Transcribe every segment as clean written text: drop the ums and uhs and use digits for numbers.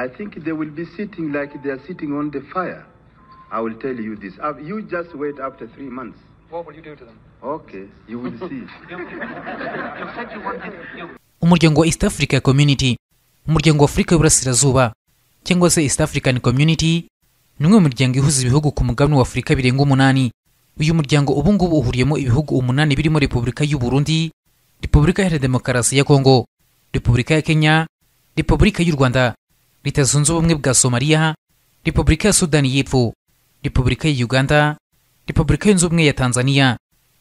I think they will be sitting like they are sitting on the fire. I will tell you this. You just wait after 3 months. What will you do to them? Okay, you will see. You said you wanted. You Umuryango wa East Africa Community, Umuryango wa Afurika y'Uburasirazuba cyangwa se East African Community, ni umwe mu miryango ihuza ibihugu ku mugabane wa Afurika birenga umunani. Uyu muryango ubu ngubu uhuriyemo ibihugu umunani birimo Repubulika y'u Burundi, Repubulika Iharanira Demokarasi ya Kongo, Repubulika ya Kenya, Repubulika y'u Rwanda, Leta Zunze Ubumwe bwa Somaliya, Repubulika ya Sudani y'Epfo, Repubulika ya Uganda, Repubulika Yunze Ubumwe ya Tanzania,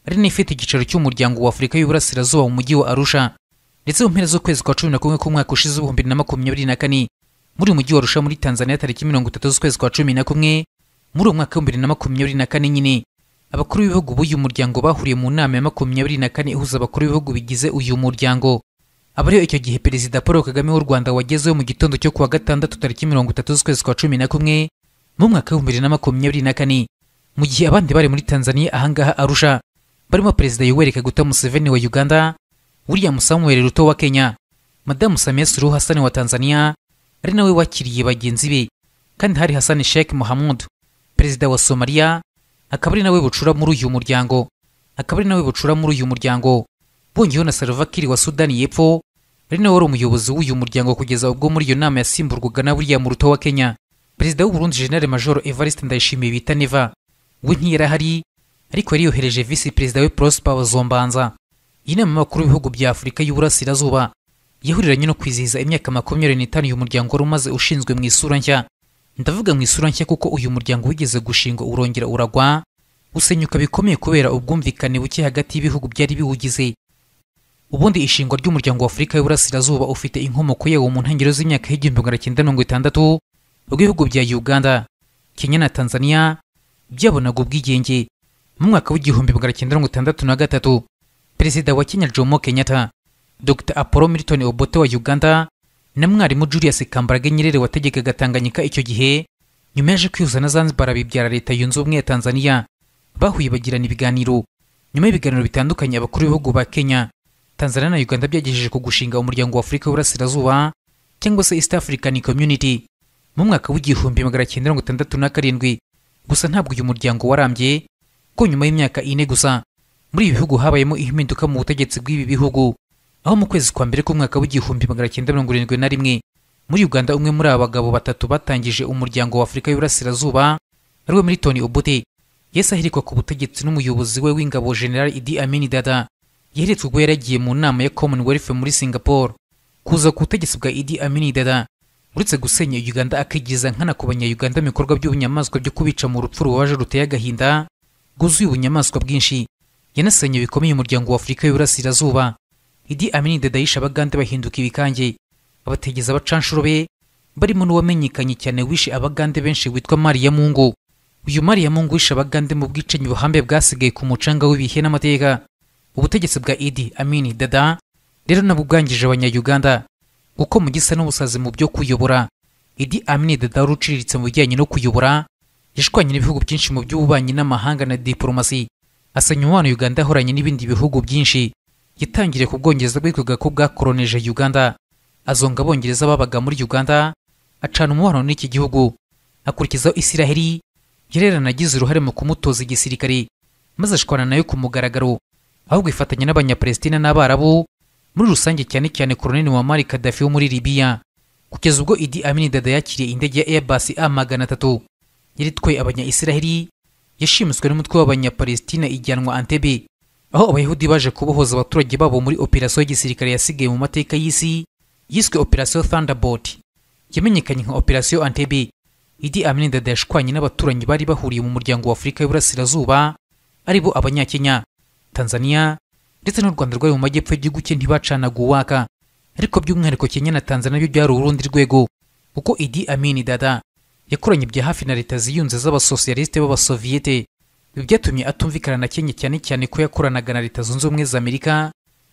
ari nayo ifite icyicaro cy'Umuryango wa Afurika y'Uburasirazuba mu mujyi wa Arusha. Ndetse mu mpera z'ukwezi kwa 11 k'umwaka ushize 2024, muri uyu mujyi wa Arusha muri Tanzania, tariki 30 z'ukwezi kwa 11 muri uwo mwaka wa 2024 nyine, abakuru b'ibihugu b'uyu muryango bahuriye mu nama ya 24 ihuza abakuru b'ibihugu bigize uyu muryango. Aba ariyo icyo gihe Perezida Paul Kagame w'u Rwanda wagezeho mu gitondo cyo kuwa gatandatu tariki 30 z'ukwezi kwa 11 mu mwaka wa 2024, mu gihe abandi bari muri Tanzania ahangaha Arusha barimo Perezida Yoweri Kaguta Museveni wa Uganda, William Samuel Ruto wa Kenya, Madamu Samia Suluhu Hassan wa Tanzania ari nawe wakiriye bagenzi be, kandi hari Hassan Sheikh Mohamud, Perezida wa Somalia, akaba ari nawe bucura muri uyu muryango, akaba ari nawe bucura muri uyu muryango, bongeyeho na Salva Kiir wa Sudani y'Epfo ari nawe wari umuyobozi w'uyu muryango kugeza ubwo muri iyo nama yasimburwaga na William Ruto wa Kenya. Perezida w'u Burundi, General Major Evariste Ndayishimiye bita Neva, we ntiyari ahari, ariko yari yohereje Visi Perezida we Prosper Bazombanza. Iyi nama y'abakuru b'ibihugu bya Afurika y'Uburasirazuba yahuriranye no kwizihiza imyaka 25 uyu muryango wari umaze ushinzwe mu isura nshya. Ndavuga mu isura nshya kuko uyu muryango wigeze gushingwa urongera uragwa, usenyuka bikomeye kubera ubwumvikane buke hagati y'ibihugu byari biwugize. Ubundi ishingwa ry'Umuryango wa Afurika y'Uburasirazuba ufite inkomoko yawo mu ntangiriro z'imyaka y'1960, ubwo ibihugu bya Uganda, Kenya na Tanzania byabonaga ubwigenge mu mwaka wa 1963. Perezida wa Kenya Jomo Kenyatta, Dr Apollo Milton Obote wa Uganda na Mwarimu Julius Kambarage Nyerere wategekaga Tanganyika icyo gihe, nyuma yaje kwihuza na Zanzibar bibyara Leta Yunze Ubumwe ya Tanzania, bahuye bagirana ibiganiro. Nyuma y'ibiganiro bitandukanye, abakuru b'ibihugu ba Kenya, Tanzania na Uganda byagejeje ku gushinga Umuryango wa Afurika y'Uburasirazuba cyangwa se East African Community mu mwaka wa 1967. Gusa ntabwo uyu muryango warambye, kuko nyuma y'imyaka 4 gusa muri ibi bihugu habayemo impinduka mu butegetsi bw'ibi bihugu, aho mu kwezi kwa mbere k'umwaka wa 1971 muri Uganda, umwe muri aba bagabo batatu batangije Umuryango wa Afurika y'Uburasirazuba, ariwe Milton Obote, yahise ahirikwa ku butegetsi n'umuyobozi we w'ingabo General Idi Amin Dada. Yeretswe ubwo yari yagiye mu nama ya Commonwealth muri Singapore. Kuza ku butegetsi bwa Idi Amin Dada, uretse gusenya Uganda akigiza nkana ku Banya-Uganda mu bikorwa by'ubunyamaswa byo kubica mu rupfu rubabaje ruteye agahinda rwuzuye ubunyamaswa bwinshi, yanasenye bikomeye Umuryango wa Afurika y'Uburasirazuba. Idi Amin Dada yishe Abagande bahinduka ibikange, abategeza abacanshuro be barimo n'uwamenyekanye cyane wishe Abagande benshi witwa Maliyamungu. Uyu Maliyamungu wishe Abagande mu bwicanyi buhambe bwasigaye ku mucanga w'ibihe n'amateka. Ubutegetsi bwa Idi Amin Dada rero nabwo bwangije Abanya-Uganda, kuko mu gisa n'ubusazi mu byo kuyobora, Idi Amin Dada wari uciriritse mu bijyanye no kuyobora, yashwanye n'ibihugu byinshi mu by'ububanyi n'amahanga na diplomasi, asenya umubano Uganda yahoranye n'ibindi bihugu byinshi. Yatangiriye ku Bwongereza bwitwaga ko bwakoroneje Uganda, azonga Abongereza babaga muri Uganda, acana umubano n'iki gihugu, akurikizaho Isiraheli yari yaranagize uruhare mu kumutoza igisirikare, maze ashwana nayo ku mugaragaro, ahubwo ifatanya n'Abanyapalestina n'Abarabu muri rusange, cyane cyane Koloneli Muammar Gaddafi wo muri Libya, kugeza ubwo Idi Amin Dada yakiriye indege ya Airbus A300 yari itwaye Abanya-Isiraheli yashimuswe n'umutwe w'Abanyapalestina ijyanwa Entebbe, aho Abayahudi baje kubohoza abaturage babo muri operasiyo y'igisirikare yasigaye mu mateka y'isi yiswe Operasiyo Thunderbolt, yamenyekanye nka Operasiyo Entebbe. Idi Amin Dada yashwanye n'abaturanyi bari bahuriye mu Muryango wa Afurika y'Uburasirazuba, aribo Abanyakenya, Tanzania ndetse n'u Rwanda rwari mu majyepfo y'igihugu cye. Ntibacanaga uwaka, ariko by'umwihariko Kenya na Tanzania byo byari urundi rwego, kuko Idi Amin Dada yakoranye bya hafi na Leta Ziyunze z'Abasosiyalisite b'Abasoviyete. Ibi byatumye atumvikana na Kenya, cyane cyane ko yakoranaga na Leta Zunze Ubumwe za Amerika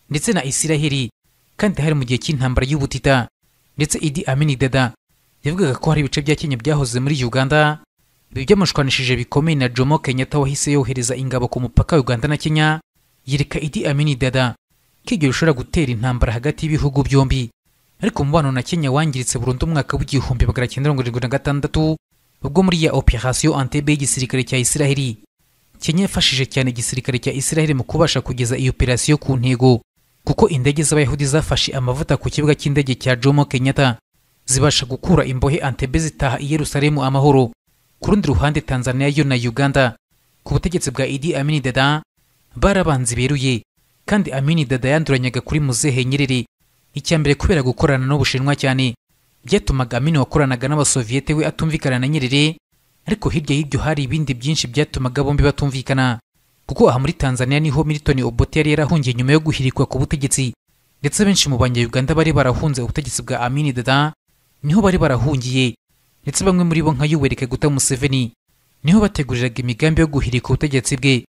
ndetse na Isiraheli, kandi hari mu gihe cy'intambara y'ubutita. Ndetse Idi Amin Dada yavugaga ko hari ibice bya Kenya byahoze muri Uganda. Ibi byamushwanishije bikomeye na Jomo Kenyatta wahise yohereza ingabo ku mupaka wa Uganda na Kenya, yereka Idi Amin Dada ko ibyo bishobora gutera intambara hagati y'ibihugu byombi. Ariko umubano na Kenya wangiritse burundu umwaka w'1976 ubwo muri ya Operation Entebbe y'igisirikare cya Israel. Kenya yafashije cyane igisirikare cya Israel mu kubasha kugeza iyo operation ku ntego, kuko indege z'Abayahudi zafashe amavuta ku kibuga cy'indege cya Jomo Kenyatta zibasha gukura imbohe Entebbe zitaha i Yerusalemu amahoro. Ku rundi ruhande Tanzania yo na Uganda ku butegetsi bwa Idi Amin Dada barabanzi beruye, kandi Amin Dada yanduranyaga kuri Muzehe Nyerere. Icyambere kubera gukorana n'Ubushinwa cyane byatumaga Amin wakoranaga n'Abasoviete we atumvikana na Nyerere, ariko hirya y'ibyo hari ibindi byinshi byatumaga bombi batumvikana, kuko aha muri Tanzania niho Milton Obote yari yarahungiye nyuma yo guhirikwa ku butegetsi, ndetse benshi mu banya-Uganda bari barahunze ubutegetsi bwa Amin Dada niho bari barahungiye, ndetse bamwe muri bo nka Yoweri Kaguta Museveni niho bateguriraga imigambi yo guhirika ubutegetsi bwe.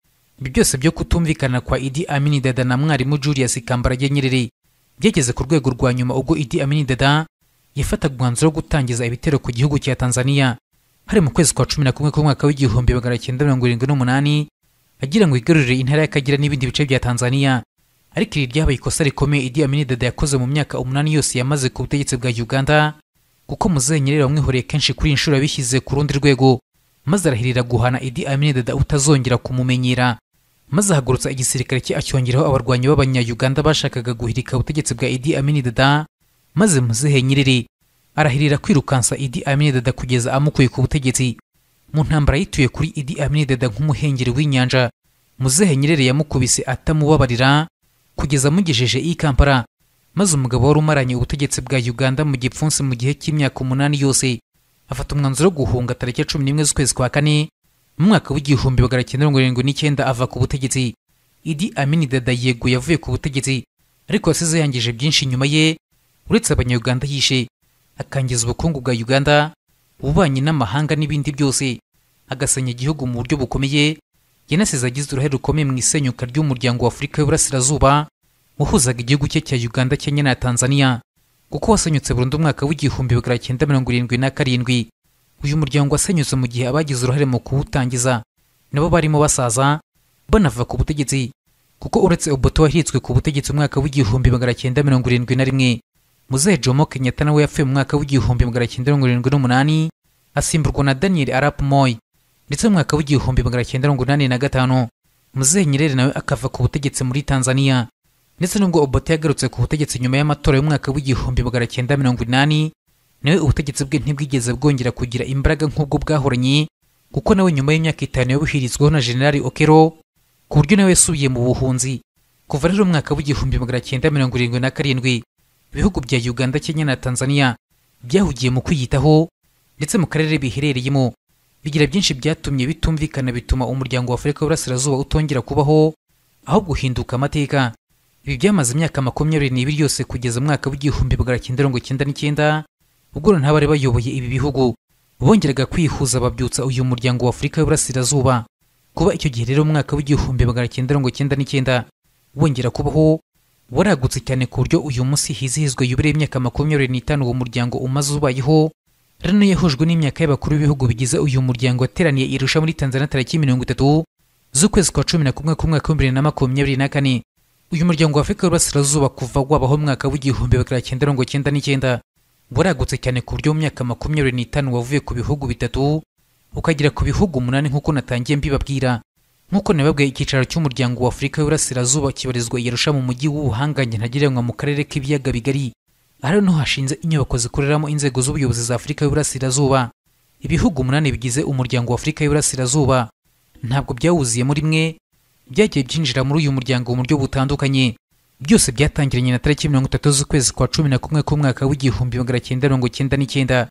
Ibi byose byo kutumvikana kwa Idi Amin Dada na mwarimu Julius Kambarage Nyerere byageze ku rwego rwa nyuma ubwo Idi Amin Dada yafataga umwanzuro wo gutangiza ibitero ku gihugu cya Tanzania. Hari mu kwezi kwa 11 k'umwaka w'1978 agira ngo igarurire intara y'Akagera n'ibindi bice bya Tanzania. Ariko iri ryabaye ikosa rikomeye Idi Amin Dada yakoze mu myaka 8 yose yamaze ku butegetsi bwa Uganda, kuko Muzehe Nyerere wamwihoreye kenshi kuri inshuro yabishyize ku rundi rwego, maze arahirira guhana Idi Amin Dada utazongera kumumenyera, maze ahagurutsa igisirikare cye acyongeraho abarwanyi b'Abanya-Uganda bashakaga guhirika ubutegetsi bwa Idi Amin Dada, maze Muzehe Nyerere arahirira kwirukansa Idi Amin Dada kugeza amukuye ku butegetsi. Mu ntambara yituye kuri Idi Amin Dada nk'umuhengeri w'inyanja, Muzehe Nyerere yamukubise atamubabarira kugeza amugejeje i Kampala, maze umugabo wari umaranye ubutegetsi bwa Uganda mu gipfunsi mu gihe cy'imyaka 8 yose afata umwanzuro wo guhunga tariki 11 z'ukwezi kwa kane mu mwaka w'1979 ava ku butegetsi. Idi Amin Dada yego yavuye ku butegetsi, ariko yasize yangije byinshi nyuma ye, uretse Abanya-Uganda yishe, akangiza ubukungu bwa Uganda, ububanyi n'amahanga n'ibindi byose, agasenya igihugu mu buryo bukomeye. Yanasize agize uruhare rukomeye mu isenyuka ry'umuryango wa Afurika y'Uburasirazuba wahuzaga igihugu cye cya Uganda, Kenya na Tanzania, kuko wasenyutse burundu umwaka w'1977. Uyu muryango wasenyutse mu gihe abagize uruhare mu kuwutangiza nabo barimo basaza banava ku butegetsi, kuko uretse Obote wahiritswe ku butegetsi umwaka w'1971, Muzehe Jomo Kenyatta nawe yapfuye mu mwaka w'1978 asimburwa na Daniel Arap Moi, ndetse mu mwaka w'1985 Muzehe Nyerere nawe akava ku butegetsi muri Tanzania. Ndetse nubwo Obote yagarutse ku butegetsi nyuma y'amatora y'umwaka w'1980, nawe ubutegetsi bwe ntibwigeze bwongera kugira imbaraga nk'ubwo bwahoranye, kuko nawe nyuma y'imyaka 5 yabuhirizweho na General Okero, ku buryo nawe yasubiye mu buhunzi. Kuva rero umwaka w'1977 ibihugu bya Uganda, Kenya na Tanzania byahugiye mu kwiyitaho, ndetse mu karere biherereyemo bigira byinshi byatumye bitumvikana, bituma umuryango wa Afurika y'Uburasirazuba utongera kubaho ahubwo uhinduka amateka. Ibi byamaze imyaka 22 yose kugeza umwaka w'1999 ubwo ntabari bayoboye ibi bihugu bongeraga kwihuza babyutsa uyu muryango wa Afurika y'Uburasirazuba. Kuba icyo gihe rero umwaka w'1999 wongera kubaho waragutse cyane ku buryo uyu munsi hizihizwa yubile y'imyaka 25 uwo muryango umaze ubayeho. Rero yahujwe n'imyaka y'abakuru b'ibihugu bigize uyu muryango wateraniye i Arusha muri Tanzania tariki 30 z'ukwezi kwa 11 k'umwaka w'2024. Uyu muryango wa Afurika y'Uburasirazuba kuva wabaho umwaka w'1999 waragutse cyane ku buryo mu myaka 25 wavuye ku bihugu bitatu ukagera ku bihugu 8 nk'uko natangiye mbibabwira. Nk'uko nababwiye, icyicaro cy'umuryango wa Afurika y'Uburasirazuba kibarizwa i Arusha mu mujyi w'ubuhangange ntagereranywa mu karere k'ibiyaga bigari. Aha niho hashinze inyubako zikoreramo inzego z'ubuyobozi za Afurika y'Uburasirazuba. Ibihugu 8 bigize umuryango wa Afurika y'Uburasirazuba ntabwo byawuziyemo rimwe, byagiye byinjira muri uyu muryango mu buryo butandukanye. Byose byatangiranye na tariki 30 z'ukwezi kwa 11 k'umwaka w'1999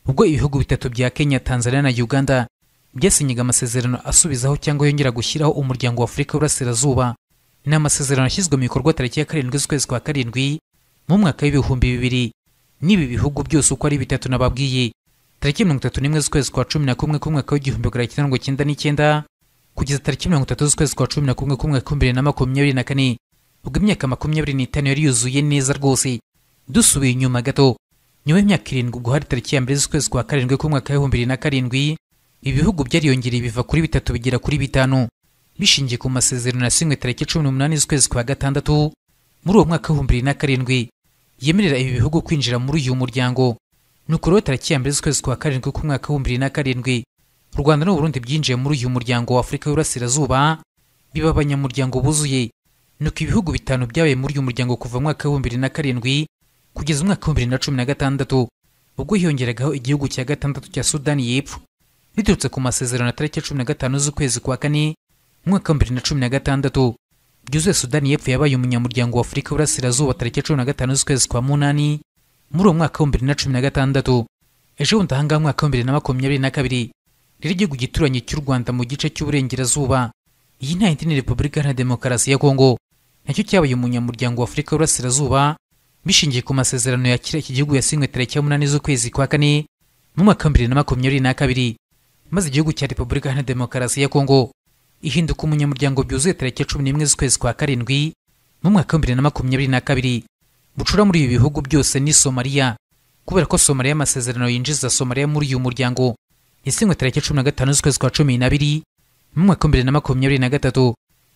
ubwo ibihugu bitatu bya Kenya, Tanzania na Uganda byasinyaga amasezerano asubizaho cyangwa yongera gushyiraho umuryango wa Afurika y'Uburasirazuba. Ni amasezerano yashyizwe mu bikorwa tariki ya 7 z'ukwezi kwa 7 mu mwaka w'2000 n'ibi bihugu byose uko ari bitatu nababwiye. Tariki 31 z'ukwezi kwa 11 k'umwaka w'1999 kugeza tariki 30 z'ukwezi kwa 11 k'umwaka w'2024, ubwo imyaka 25 yari yuzuye neza rwose. Dusubiye inyuma gato, nyuma y'imyaka 7 ubwo hari tariki ya 1 z'ukwezi kwa 7 k'umwaka w'2007, ibihugu byariyongereye biva kuri bitatu bigera kuri 5 bishingiye ku masezerano yasinywe tariki 18 z'ukwezi kwa 6 muri uwo mwaka w'2007. yemerera ibi bihugu kwinjira muri uyu muryango. Nuko rero tariki ya 1 z'ukwezi kwa 7 k'umwaka wa 2007 u Rwanda n'u Burundi byinjiye muri uyu muryango wa Afurika y'Uburasirazuba biba abanyamuryango buzuye. Nuko ibihugu bitanu byabaye muri uyu muryango kuva mu mwaka wa 2007 kugeza umwaka wa 2016, ubwo hiyongeragaho igihugu cya gatandatu cya Sudani y'Epfo biturutse ku masezerano ya tariki 15 z'ukwezi kwa 4 umwaka wa 2016. Byuzuye Sudani y'Epfo yabaye umunyamuryango wa Afurika y'Uburasirazuba tariki 15 z'ukwezi kwa 8 muri uwo mwaka wa 2016. Ejo bundi ahangaha mwaka wa 2022 rero igihugu gituranye cy'u Rwanda mu gice cy'uburengerazuba, iyi nta yindi ni Repubulika Iharanira Demokarasi ya Kongo, nacyo cyabaye umunyamuryango wa Afurika y'Uburasirazuba bishingiye ku masezerano yakira iki gihugu yasinywe tariki ya 8 z'ukwezi kwa 4 mu mwaka wa 2022, maze igihugu cya Repubulika Iharanira Demokarasi ya Kongo ihinduka umunyamuryango byuzuye tariki ya 11 z'ukwezi kwa 7 mu mwaka wa 2022. Bucura muri ibi bihugu byose ni Somalia, kubera ko Somalia amasezerano yinjiza Somalia muri uyu muryango yasinywe tariki 15 z'ukwezi kwa 12 mu mwaka wa 2023,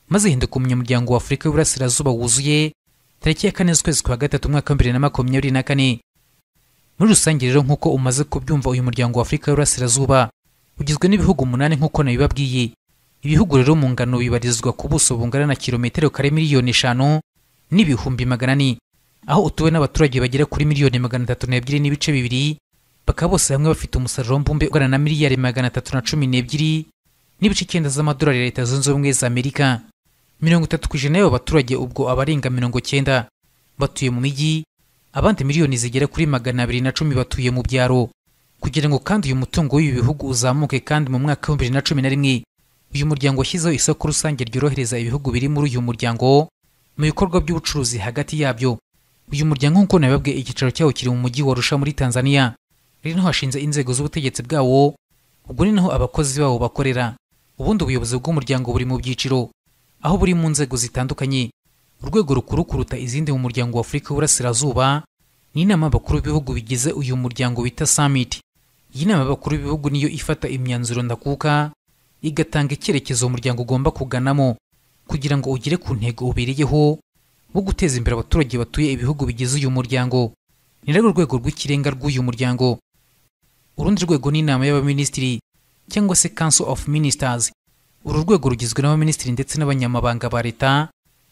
maze ihinduka umunyamuryango wa Afurika y'Uburasirazuba wuzuye tariki ya 4 z'ukwezi kwa 3 umwaka wa 2024. Muri rusange rero nk'uko umaze kubyumva, uyu muryango wa Afurika y'Uburasirazuba ugizwe n'ibihugu 8 nk'uko nabibabwiye. Ibihugu rero mu ngano bibarizwa ku buso bungana na kilometero kare miliyoni 5 n'ibihumbi 400, aho utuwe n'abaturage bagera kuri miliyoni 302.2, bakaba bose hamwe bafite umusaruro mbumbe ungana na miliyari 312.9 z'amadolari ya Leta Zunze Ubumwe za Amerika. 30% y'abo baturage, ubwo abarenga 90, batuye mu mijyi, abandi miliyoni zigera kuri 210 batuye mu byaro. Kugira ngo kandi uyu mutungo w'ibi bihugu uzamuke, kandi mu mwaka wa 2011 uyu muryango washyizeho isoko rusange ryorohereza ibihugu biri muri uyu muryango mu bikorwa by'ubucuruzi hagati yabyo. Uyu muryango nk'uko nabibabwiye, icyicaro cyawo kiri mu mujyi wa Arusha muri Tanzania. Rero niho hashinze inzego z'ubutegetsi bwawo, ubwo ni naho abakozi bawo bakorera. Ubundi ubuyobozi bw'umuryango buri mu byiciro, aho buri mu nzego zitandukanye. Urwego rukuru kuruta izindi mu muryango wa Afurika y'Uburasirazuba ni inama y'abakuru b'ibihugu bigize uyu muryango bita Summit. Iyi nama y'abakuru b'ibihugu niyo ifata imyanzuro ndakuka, igatanga icyerekezo umuryango ugomba kuganamo kugira ngo ugere ku ntego ubereyeho wo guteza imbere abaturage batuye ibihugu bigize uyu muryango. Ni rero urwego rw'ikirenga rw'uyu muryango. Urundi rwego ni inama y'abaminisitiri cyangwa se Council of Ministers. Uru rwego rugizwe n'abaminisitiri ndetse n'abanyamabanga ba leta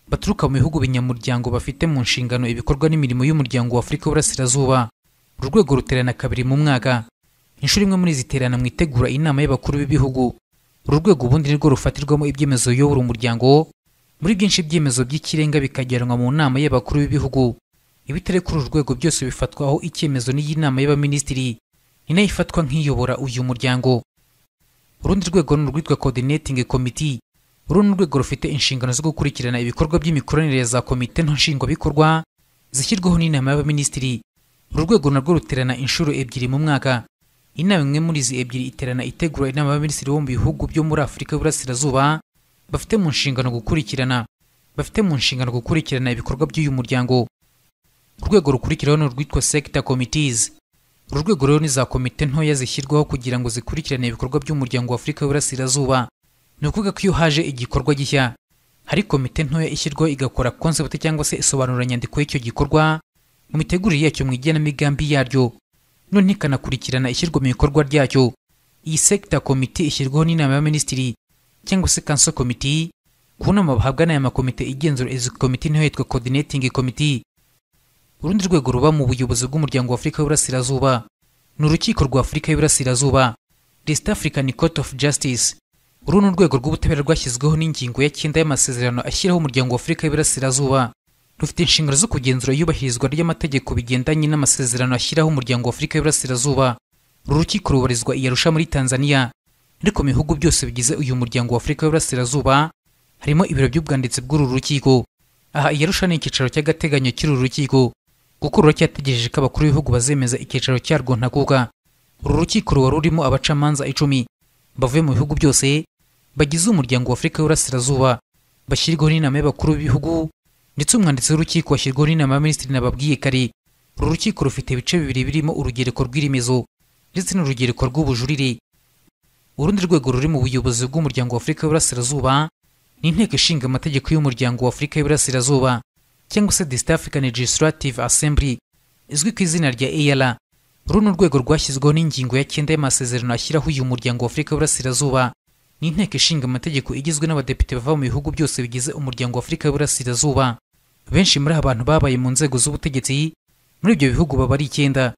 baturuka mu bihugu binyamuryango bafite mu nshingano ibikorwa n'imirimo y'umuryango wa Afurika y'Uburasirazuba. Uru rwego ruterana kabiri mu mwaka, inshuro imwe muri ziterana mu itegura inama y'abakuru b'ibihugu. Uru rwego ubundi nirwo rufatirwamo ibyemezo biyobora umuryango, muri byinshi ibyemezo by'ikirenga bikajyanwa mu nama y'abakuru b'ibihugu. Ibitari kuri uru rwego byose bifatwaho icyemezo n'iyi nama y'abaminisitiri, ni nayo ifatwa nk'iyobora uyu muryango. Urundi rwego ni urwitwa Coordinating Committee. Uru ni urwego rufite inshingano zo gukurikirana ibikorwa by'imikoranire ya za komite nto nshingwabikorwa zishyirwaho n'inama y'abaminisitiri. Uru rwego narwo ruterana inshuro 2 mu mwaka. Inama imwe muri izi 2 iterana itegura inama y'abaminisitiri bo mu bihugu byo muri Afurika y'Uburasirazuba bafite mu nshingano gukurikirana ibikorwa by'uyu muryango. Urwego rukurikiraho ni urwitwa Sector Committees. Uru rwego rero ni za komite ntoya zishyirwaho kugira ngo zikurikirane ibikorwa by'umuryango wa Afurika y'Uburasirazuba. Ni ukuvuga ko iyo haje igikorwa gishya, hari komite ntoya ishyirwaho igakora concept cyangwa se isobanuranyandiko y'icyo gikorwa mu mitegurire yacyo, mu igenamigambi yaryo, none ikanakurikirana ishyirwa mu bikorwa ryacyo. Iyi sector committee ishyirwaho n'inama y'abaminisitiri cyangwa se Council Committee. Ku nama bahabwa n'aya makomite igenzura izi komite ntoya yitwa Coordinating Committee. Urundi rwego ruba mu buyobozi bw'umuryango wa Afurika y'Uburasirazuba ni urukiko rwa Afurika y'Uburasirazuba, The East African Court of Justice. Uru ni urwego rw'ubutabera rwashyizweho n'ingingo ya 9 y'amasezerano ashyiraho umuryango wa Afurika y'Uburasirazuba. Rufite inshingano zo kugenzura iyubahirizwa ry'amategeko bigendanye n'amasezerano ashyiraho umuryango wa Afurika y'Uburasirazuba. Uru rukiko rubarizwa i Arusha muri Tanzania, ariko mu bihugu byose bigize uyu muryango wa Afurika y'Uburasirazuba harimo ibiro by'ubwanditsi bw'uru rukiko. Aha i Arusha ni icyicaro cy'agateganyo cy'uru rukiko, kuko ruracyategereje ko abakuru b'ibihugu bazemeza icyicaro cyarwo ntakuka. Uru rukiko ruba rurimo abacamanza 10 bavuye mu bihugu byose bagize umuryango wa Afurika y'Uburasirazuba, bashyirwaho n'inama y'abakuru b'ibihugu, ndetse umwanditsi w'urukiko ashyirwaho n'inama y'abaminisitiri nababwiye kare. Uru rukiko rufite ibice bibiri birimo urugereko rw'iremezo ndetse n'urugereko rw'ubujurire. Urundi rwego ruri mu buyobozi bw'umuryango wa Afurika y'Uburasirazuba ni inteko ishinga amategeko y'umuryango wa Afurika y'Uburasirazuba cyangwa se the East African Legislative Assembly izwi ku izina rya EALA. Uru ni urwego rwashyizweho n'ingingo ya 9 y'amasezerano ashyiraho uyu muryango wa Afurika y'Uburasirazuba. Ni inteko ishinga amategeko igizwe n'abadepite bava mu bihugu byose bigize umuryango wa Afurika y'Uburasirazuba. Benshi muri aba bantu babaye mu nzego z'ubutegetsi muri ibyo bihugu baba ari 9.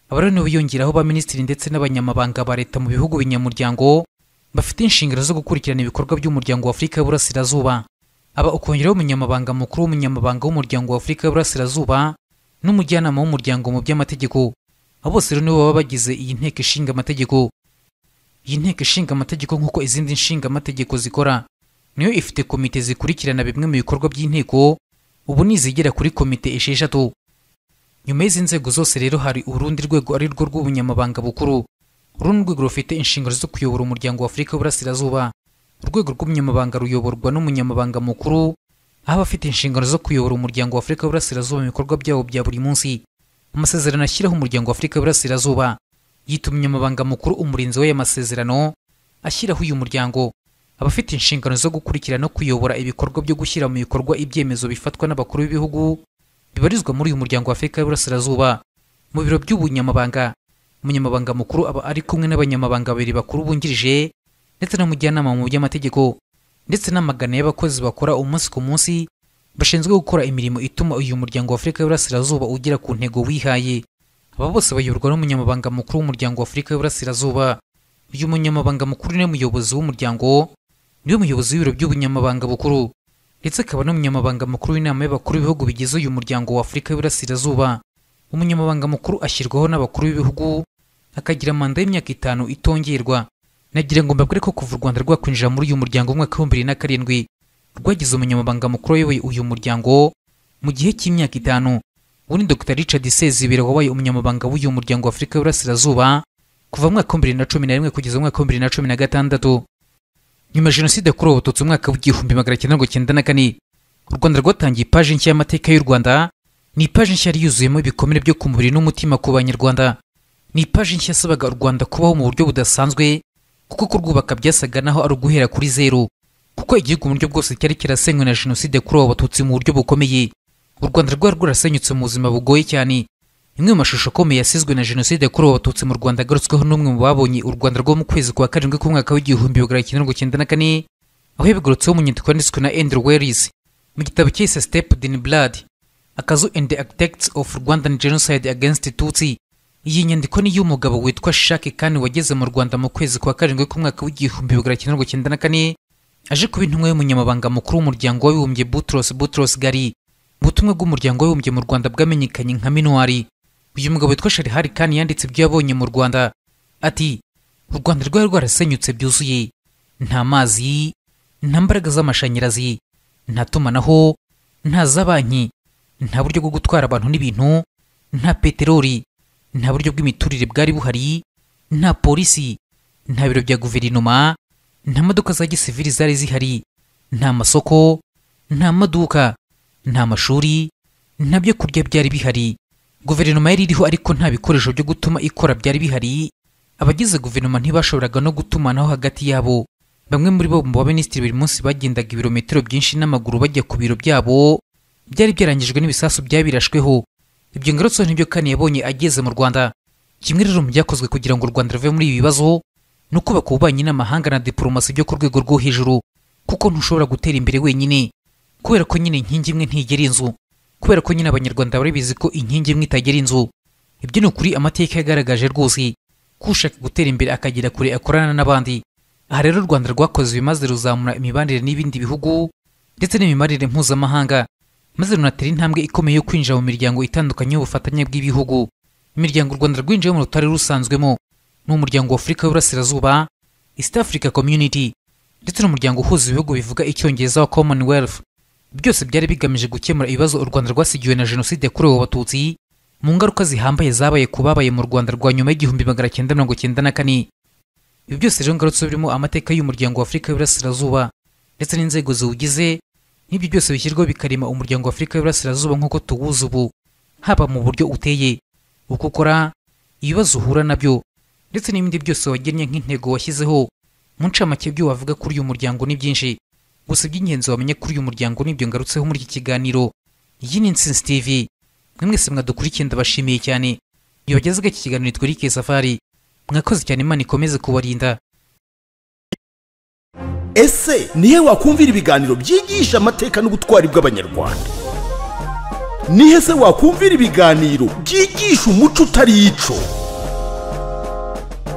Aba rero biyongeraho ba minisitiri ndetse n'abanyamabanga ba leta mu bihugu binyamuryango bafite inshingano zo gukurikirana ibikorwa by'umuryango wa Afurika y'Uburasirazuba. Aba ukongeraho umunyamabanga mukuru w'umunyamabanga w'umuryango wa Afurika y'Uburasirazuba n'umujyanama w'umuryango mu by'amategeko. Abo bose rero nibo baba bagize iyi nteko ishinga amategeko. Iyi nteko ishinga amategeko nk'uko izindi nshinga amategeko zikora, niyo ifite komite zikurikirana bimwe mu bikorwa by'inteko, ubu nizigera kuri komite 6. Nyuma y'izi nzego zose rero hari urundi rwego ari rwo rw'ubunyamabanga bukuru. Uru ni urwego rufite inshingano zo kuyobora umuryango wa Afurika y'Uburasirazuba. Urwego rw'umunyamabanga ruyoborwa n'umunyamabanga mukuru, aho abafite inshingano zo kuyobora umuryango wa Afurika y'Uburasirazuba mu bikorwa byawo bya buri munsi. Amasezerano ashyiraho umuryango wa Afurika y'Uburasirazuba yita umunyamabanga mukuru umurinzi w'aya masezerano ashyiraho uyu muryango. Abafite inshingano zo gukurikirana no kuyobora ibikorwa byo gushyira mu bikorwa ibyemezo bifatwa n'abakuru b'ibihugu bibarizwa muri uyu muryango wa Afurika y'Uburasirazuba. Mu biro by'ubunyamabanga, umunyamabanga mukuru aba ari kumwe n'abanyamabanga babiri bakuru bungirije ndetse n'umujyanama mu by'amategeko ndetse n'amagana y'abakozi bakora umunsi ku munsi bashinzwe gukora imirimo ituma uyu muryango wa Afurika y'Uburasirazuba ugera ku ntego wihaye. Aba bose bayoborwa n'umunyamabanga mukuru w'umuryango wa Afurika y'Uburasirazuba. Uyu munyamabanga mukuru ni muyobozi w'umuryango, niwe muyobozi w'ibiro by'ubunyamabanga bukuru, ndetse akaba n'umunyamabanga mukuru w'inama y'abakuru b'ibihugu bigize uyu muryango wa Afurika y'Uburasirazuba. Umunyamabanga mukuru ashyirwaho n'abakuru b'ibihugu, akagira manda y'imyaka 5 itongerwa. Nagira ngo mbabwire ko kuva u Rwanda rwakwinjira muri uyu muryango mu mwaka wa 2007 rwagize umunyamabanga mukuru wayoboye uyu muryango mu gihe cy'imyaka 5. Ubu ni Dr Richard Sezibera wabaye umunyamabanga w'uyu muryango wa Afurika y'Uburasirazuba kuva mu mwaka wa 2011 kugeza mu mwaka wa 2016. Nyuma ya Jenoside yakorewe Abatutsi mu mwaka wa 1994, u Rwanda rwatangiye ipaji nshya y'amateka y'u Rwanda. Ni ipaji nshya yari yuzuyemo ibikomere byo ku mubiri n'umutima ku Banyarwanda. Ni ipaji nshya yasabaga u Rwanda kubaho mu buryo budasanzwe, kuko kurwubaka byasaga naho ari uguhera kuri zero, kuko igihugu mu buryo bwose cyari kirasenywe na Jenoside yakorewe Abatutsi mu buryo bukomeye. U Rwanda rwari rwarasenyutse mu buzima bugoye cyane. Imwe mu mashusho akomeye yasizwe na Jenoside yakorewe Abatutsi mu Rwanda agarutsweho n'umwe mu babonye u Rwanda rwo mu kwezi kwa 7 k'umwaka wa 1994, aho yabigarutseho mu nyandiko yanditswe na Andrew Wells mu gitabo cyise Stepped in Blood: Akazu and the Architects of Rwandan Genocide Against Tutsi. Iyi nyandiko ni y'umugabo witwa Shaki Khan wageze mu Rwanda mu kwezi kwa 7 k'umwaka wa 1994, aje kuba intumwa y'umunyamabanga mukuru w'umuryango w'abibumbye Boutros Boutros Ghali. Ubutumwa bw'umuryango w'abibumbye mu Rwanda bwamenyekanye nka MINUAR. Uyu mugabo witwa Sharihari Khan yanditse ibyo yabonye mu Rwanda ati: "U Rwanda rwari rwarasenyutse byuzuye, nta mazi, nta mbaraga z'amashanyarazi, nta tumanaho, nta za banki, nta buryo bwo gutwara abantu n'ibintu, nta peteroli, nta buryo bw'imiturire bwari buhari, nta polisi, nta biro bya guverinoma, nta modoka za gisivili zari zihari, nta masoko, nta maduka, nta mashuri, nta byo kurya byari bihari. Guverinoma yari iriho ariko nta bikoresho byo gutuma ikora byari bihari. Abagize guverinoma ntibashoboraga no gutumanaho hagati yabo. Bamwe muri bo mu baminisitiri buri munsi bagendaga ibirometero byinshi n'amaguru bajya ku biro byabo byari byarangijwe n'ibisasu byabirashweho." Ibyo ngarutseho nibyo Khan yabonye ageze mu Rwanda. Kimwe rero mu byakozwe kugira ngo u Rwanda ruve muri ibi bibazo ni ukubaka ububanyi n'amahanga na diplomasi byo ku rwego rwo hejuru, kuko ntushobora gutera imbere wenyine, kubera ko nyine inkingi imwe ntigera inzu, kubera ko nyine Abanyarwanda bari bizi ko inkingi imwe itagera inzu. Ibyo ni ukuri amateka yagaragaje rwose ko ushaka gutera imbere akagera kure akorana n'abandi. Aha rero u Rwanda rwakoze ibimaze ruzamura imibanire n'ibindi bihugu ndetse n'imibanire mpuzamahanga, maze runatera intambwe ikomeye yo kwinjira mu miryango itandukanye y'ubufatanye bw'ibihugu. Imiryango u Rwanda rwinjiyemo rutari rusanzwemo ni umuryango wa Afurika y'Uburasirazuba, East Africa Community, ndetse n'umuryango uhuza ibihugu bivuga Icyongereza wa Commonwealth. Byose byari bigamije gukemura ibibazo u Rwanda rwasigiwe na Jenoside yakorewe Abatutsi mu ngaruka zihambaye zabaye ku babaye mu Rwanda rwa nyuma y'1994. Ibi byose rero ngarutse birimo amateka y'umuryango wa Afurika y'Uburasirazuba ndetse n'inzego ziwugize, n'ibyo byose bishyirwaho bikarema umuryango wa Afurika y'Uburasirazuba nk'uko tuwuzi ubu, haba mu buryo uteye, uko ukora, ibibazo uhura nabyo, ndetse n'ibindi byose wagennye nk'intego washyizeho. Mu ncamake ibyo wavuga kuri uyu muryango ni byinshi, gusa iby'ingenzi wamenya kuri uyu muryango nibyo ngarutseho muri iki kiganiro. Iyi ni Intsinzi TV, mwe mwese mwadukurikiye ndabashimiye cyane. Iyo bagezaga iki kiganiro nitwa Eric Safari, mwakoze cyane, Imana ikomeze kubarinda. Ese nihe wakumvira ibiganiro byigisha amateka n'ubutwari bw'Abanyarwanda? Nihe se wakumvira ibiganiro byigisha umuco utari ico?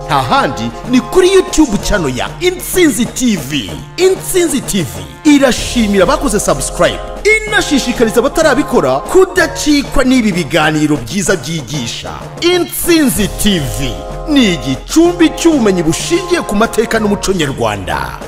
Nta handi, ni kuri YouTube channel ya Intsinzi TV. Intsinzi TV irashimira abakoze subscribe, inashishikariza abatarabikora kudacikwa n'ibi biganiro byiza byigisha. Intsinzi TV ni igicumbi cy'ubumenyi bushingiye ku mateka n'umuco nyarwanda.